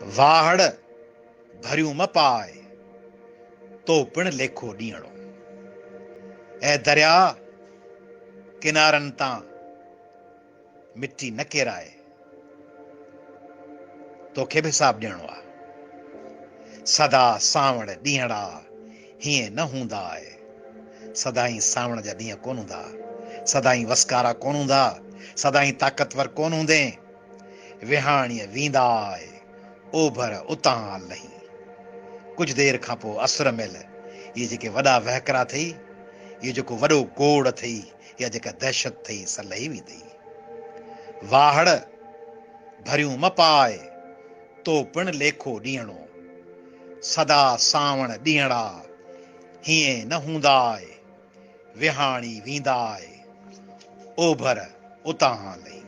واهڙ ڀريون م پاء، تو پڻ ليکو ڏينهڙو. اي درياء! ڪنارن تان مٽي نه ڪيراء، توکي به حساب ڏيڻو آ. سدا سانوڻ ڏينهڙا هيئن نه هوندا اي. سدائين سانوڻ جا ڏينهن ڪونه هوندا. سدائين وسڪارا ڪونه هوندا. سدائين طاقتور ڪونه هوندين. وهاڻيء ويندا اي، اوڀر اتان لهي. ڪجهه دير کان پوء اسر مهل اهي جيڪي وڏا وهڪرا اٿئي، اهو جيڪو وڏو گوڙ اٿئي، اها جيڪا دهشت اٿئي، سا لهي ويندئي. واهڙ ڀريون م پاء، تو پڻ ليکو ڏينهڙو. سدا سانوڻ ڏينهڙا، هيئن نه هوندا اي، وهاڻي ويندا اي، اوڀر اتان لهي.